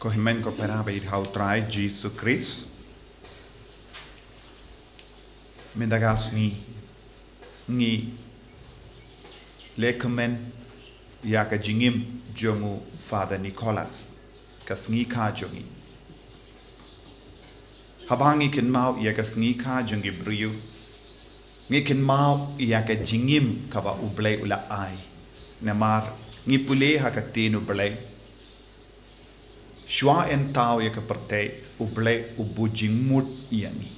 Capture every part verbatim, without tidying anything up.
Ko hynmen ko para ba ïeit ha u Trai Jisu Khrist. Mynta ka sngi ngi leh kmen ïa ka jingim jong u Father Nicholas, ka sngi kha jong ngi. Haba ngi kynmaw ïa ka sngi kha jong ki briew, ngi kynmaw ïa ka jingim kaba U Blei u la ai. Namar ngi pule ha ka ktien U Blei, shuwa yn thaw ïa ka pyrthei, U Blei u buh jingmut ïa ngi.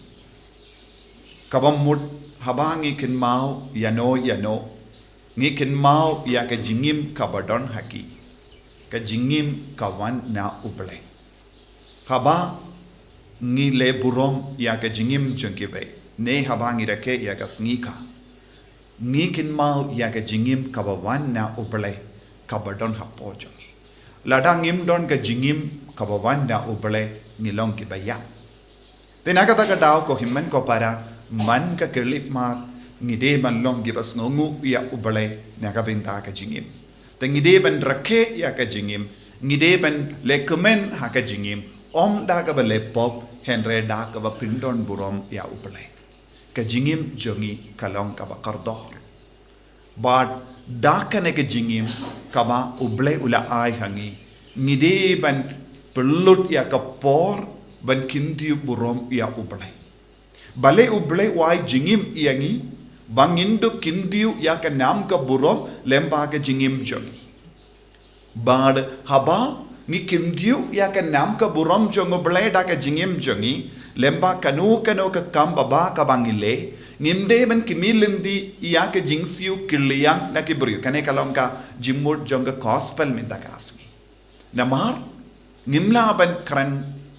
Kaba mut, haba ngi kynmaw ïano ïano, ngi kynmaw ïa ka jingim kaba don ha ki, ka jingim ka wan na U Blei. Haba ngi leh burom ïa ka jingim jong kiwei, ne haba ngi rakhe ïa ka sngi kha, ngi kynmaw ïa ka jingim kaba wan na U Blei kaba don hapoh jong ngi. Lada ngim don ka jingim kaba wan na U Blei, ngi long kiba ïap. Te na kata ka daw, ko hynmen ko para, man ka khyllipmat, ngi dei ban long kiba sngewnguh ïa U Blei na ka bynta ka jingim. Te ngi dei ban rakhe ïa ka jingim, ngi dei ban leh kmen ha ka jingim, ym da kaba leh pop, hynrei da kaba pyndon burom ïa U Blei. Ka jingim jong ngi ka long kaba kordor. Bad da kane ka jingim kaba U Blei u la ai ha ngi, ngi dei ban pynlut ïa ka por ban kyntiew burom ïa U Blei. Balei U Blei u ai jingim ïa ngi? Ba ngin dup kyntiew ïa ka nam ka burom lyngba ka jingim jong ngi. Bad haba ngi kyntiew ïa ka nam ka burom jong U Blei da ka jingim jong ngi, lyngba kano kano ka kam baba kaba ngi leh, ngim dei ban kmie lynti ïa ka jingsiew kylliang na ki briew. Kane ka long ka jingmut jong ka gospel mynta ka sngi. Namar ngim lah ban kren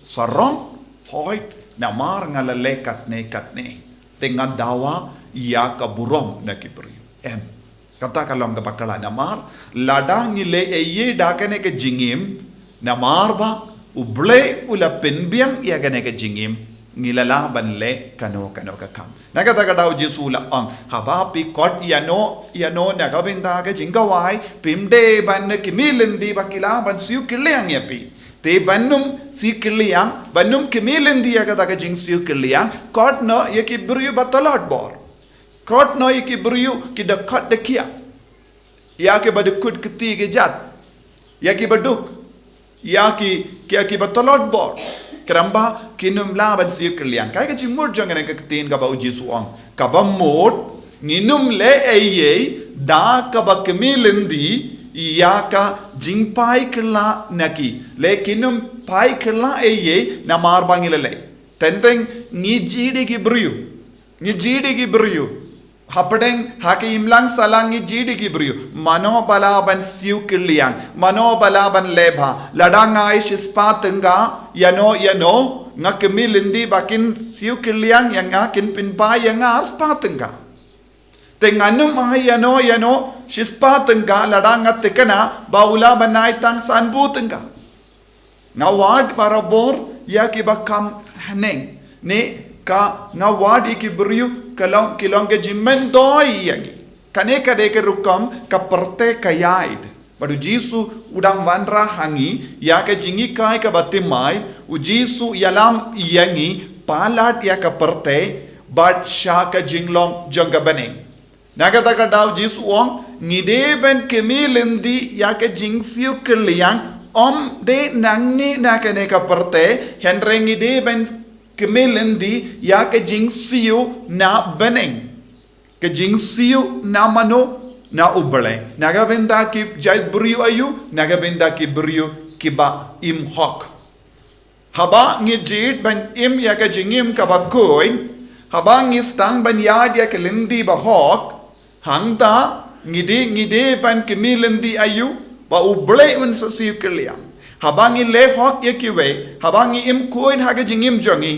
sarong, hooid, namar nga la leh katne katne, te ngan dawa ïa ka burom na ki briew. Em. Kata ka long kaba khlaiñ, namar lada ngi leh ei ei da kane ka jingim, namar ba U Blei u la pynbiang ïa kane ka jingim, ngi la lah ban leh kano kano ka kam. Na kata ka daw U Jisu u la ong, haba phi khot ïano ïano na ka bynta ka jingkhawai, phim dei ban kmie lynti ba ki lah ban siew kylliang ïa phi. Te ban ym siew kylliang, ban ym kmie lynti ïa kata ka jingsiew kylliang, khot noh ïa ki briew ba tlot bor. Khot noh ïa ki briew ki dkhot dkhia, ïa ki ba dkhot kti ki jait, ïa ki ba duk, ïa ki, ki, ïa ki ba tlot bor. Khnang ba kin ym lah ban siew kylliang. Kaei ka jingmut jong kane ka ktien kaba U Jisu u ong? Kaba mut, ngin ym leh ei ei da kaba kmie lynti ïa ka jingphai kylla na ki. Leh kin ym phai kylla ei ei namar ba ngi la leh. Teng teng ngi jied ïa ki briew. Ngi jied ïa ki briew. Hapdeng ha ka imlang sahlang ngi jied ïa ki briew. Mano ba lah ban siew kylliang? Mano ba lah ban leh bha? Lada nga ai shispah tyngka ïano ïano, nga kmie lynti ba kin siew kylliang ïa nga, kin pynphai ïa nga arspah tyngka. Te ngan ym ai ïano ïano shispah tyngka lada nga thikna ba u lah ban ai tang sanphew tyngka. Nga wad barabor ïa ki ba kham haneng, ne ka nga wad ïa ki briew ka long, ki long ka jingmyntoi ïa ngi. Kane ka dei ka rukom ka pyrthei ka ïaid. Bad U Jisu u dang wanrah ha ngi ïa ka jinghikai kaba thymmai, U Jisu u ïalam ïa ngi palat ïa ka pyrthei bad sha ka jinglong jong ka bneng. Na kata ka daw U Jisu u ong, ngi dei ban kmie lynti ïa ka jingsiew kylliang, ym dei nangne na kane ka pyrthei, hynrei ngi dei ban kmie lynti ïa ka jingsiew na bneng. Ka jingsiew na mano? Na U Blei. Na ka bynta ki jaitbriew aïu? Na ka bynta ki briew kiba im hok. Haba ngi jied ban im ïa ka jingim kaba khuid, haba ngi sdang ban ïaid ïa ka lynti ba hok, hangta ngi dei, ngi dei ban kmie lynti aïu? Ba U Blei un sa siew kylliang. Haba ngi leh hok ïa kiwei, haba ngi im khuid ha ka jingim jong ngi,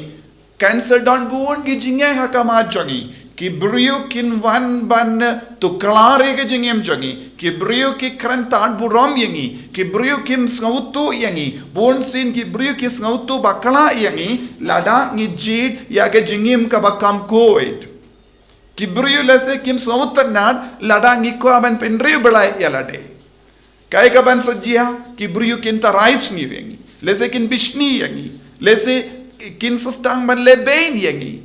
kan sa don bun ki jingeh ha khmat jong ngi. Ki briew kin wan ban tuklar ïa ka jingim jong ngi. Ki briew ki kren tad burom ïa ngi. Ki briew kim sngewthuh ïa ngi. Bunsien ki briew ki sngewthuh bakla ïa ngi lada ngi jied ïa ka jingim kaba kham khuid. Ki briew lehse kim sngewtynnad lada ngi kwah ban pynriewblei ïa lade. Kaei kaban sa jia? Ki briew kin tharai sniew ïa ngi. Lehse kin bishni ïa ngi. Lehse kin sdang ban lehbeiñ ïa ngi.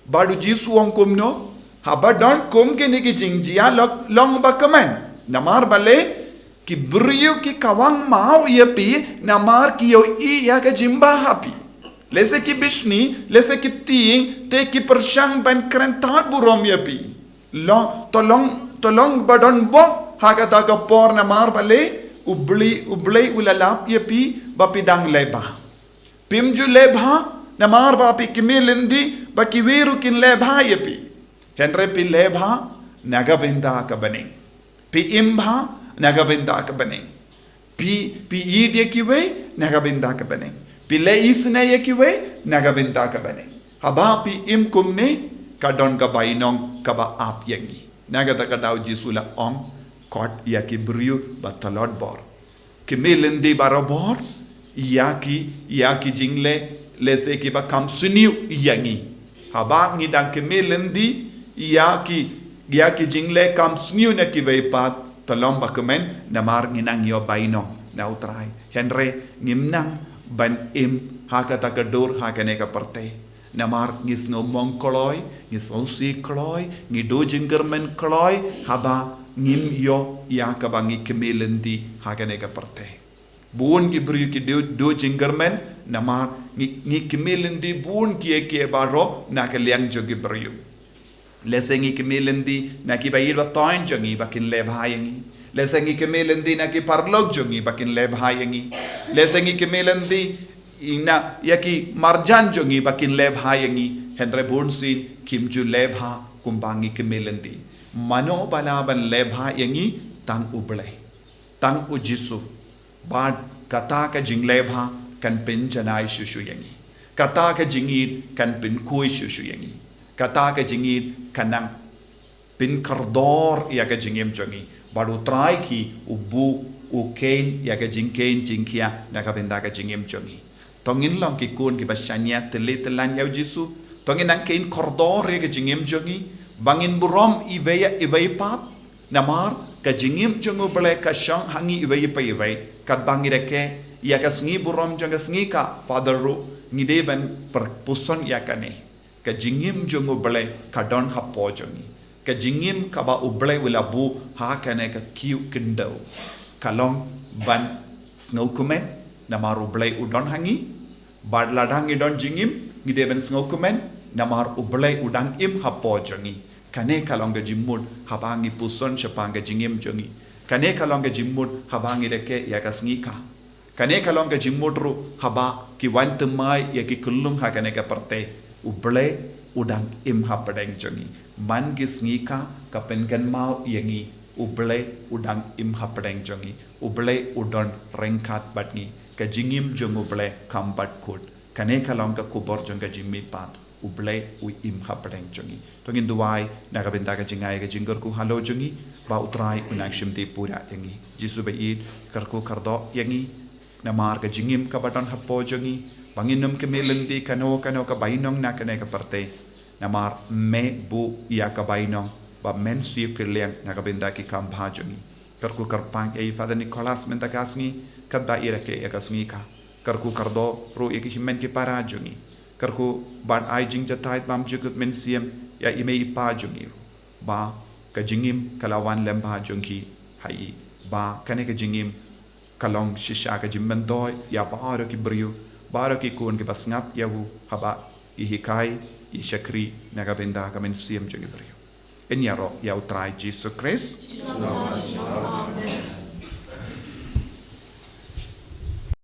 Bad u Jisu u ong kumno? Haba don kum kine ki jingjia long, long ba kmen. Namar balei? Ki briew ki kawang maw ïa phi, namar ki ïohi ïa ka jingbha ha phi. Lehse ki bishni, lehse ki tieng, te ki pyrshang ban kren tad burom ïa phi. Long, to long, to long ba don bok, ha kata ka por namar balei, U Blei, U Blei u la lap ïa phi, ba phi dang lehbha. Phim ju lehbha, namar ba phi kmie lynti, ba kiwei ruh kin lehbha ïa phi. Hynrei phi lehbha, na ka bynta ka bneng. Phi im bha, na ka bynta ka bneng. Phi, phi ïeit ïa kiwei, na ka bynta ka bneng. Phi leh isynei ïa kiwei, na ka bynta ka bneng. Haba phi im kumne, ka don ka bainong, kaba ap ïa ngi. Na kata ka daw Jisu u la ong, khot ïa ki briew, ba tlot bor. Kmie lynti barabor, ïa ki, ïa ki jingleh, lehse kiba kham sniew ïa ngi. Haba ngi dang kmie lynti, ïa ki, ïa ki jingleh kham sniew na kiwei pat, to long ba kmen, namar ngi nang ïoh bainong, na U Trai. Hynrei, ngim nang, ban im, ha kata ka dur, ha kane ka pyrthei. Namar ngi sngewmong kloi, ngi sngewsih kloi, ngi duh jingkyrmen kloi, haba ngim ïoh ïa kaba ngi kmie lynti ha kane ka pyrthei. Bun ki briew ki duh, duh jingkyrmen, namar ngi, ngi kmie lynti bun kiei kiei baroh na ka liang jong ki briew. Lehse ngi kmie lynti na kiba ïeit ba thoiñ jong ngi ba kin lehbha ïa ngi. Lehse ngi kmie lynti na ki paralok jong ngi ba kin lehbha ïa ngi. Lehse ngi kmie lynti ïa na, ïa ki marjan jong ngi ba kin lehbha ïa ngi, hynrei bunsien kim ju lehbha kumba ngi kmie lynti. Mano ba lah ban lehbha ïa ngi? Tang U Blei. Tang U Jisu. Bad kata ka jinglehbha kan pynjanai shuh shuh ïa ngi. Kata ka jingïeit kan pynkhuid shuh shuh ïa ngi. Kata ka jingïeit kan nang pynkordor ïa ka jingim jong ngi. Bad U Trai ki u buh u kheiñ ïa ka jingkheiñ jingkhia na ka bynta ka jingim jong ngi. To ngin long ki khun kiba shaniah tylli tyllan ïa U Jisu. To ngin nang kheiñ kordor ïa ka jingim jong ngi. Ba ngin burom iwei ïa iwei pat. Namar ka jingim jong U Blei ka shong ha ngi iwei pa iwei. Katba ngi rakhe ïa ka sngi burom jong ka sngi ka Father ruh ngi dei ban pyrpuson ïa kane. Ka jingim jong U Blei ka don hapoh jong ngi. Ka jingim kaba U Blei u la buh ha kane ka kiew khyndew. Ka long ban sngewkmen, namar U Blei u don ha ngi. Bad lada ngi don jingim, ngi dei ban sngewkmen, namar U Blei u dang im hapoh jong ngi. Kane ka long ka jingmut haba ngi puson shaphang ka jingim jong ngi. Kane ka long ka jingmut haba ngi rakhe ïa ka sngi ka. Kane ka long ka jingmut ruh haba ki wan thymmai ïa ki khyllung ha kane ka pyrthei. U Blei u dang im hapdeng jong ngi. Man ki sngi ka ka pynkynmaw ïa ngi. U Blei u dang im hapdeng jong ngi. U Blei u don ryngkat bad ngi. Ka jingim jong U Blei kam bat kut. Kane ka long ka khubor jong ka jingmihpat. U Blei u im hapdeng jong ngi. To ngin duwai na ka bynta ka jingai ka jingkyrkhu halor jong ngi, ba U Trai u nang shim tip pura ïa ngi. Jisu ba ïeit, kyrkhu kyrdoh ïa ngi. Namar ka jingim kaba don hapoh jong ngi, ba ngin ym kmie lynti kano kano ka bainong na kane ka pyrthei. Namar me buh ïa ka bainong, ba men siew kylliang na ka bynta ki kam bha jong ngi. Kyrkhu kyrpang ïa i Father Nicholas mynta ka sngi, katba i rakhe ïa ka sngi ka. Kyrkhu kyrdoh ruh ïa ki hynmen ki para jong ngi. Kyrkhu bad ai jingjahthait bymjukut mynsiem ïa i mei i pa jong ngi ruh. Ba ka jingim ka la wan lem bha jong ki ha i. Ba kane ka jingim ka long shisha ka jingmyntoi ïa baroh ki briew, baroh ki khun kiba sngap ïa u haba i hikai, i shakri na ka bynta ka mynsiem jong ki briew. Ngin ïaroh ïa U Trai Jisu Khrist.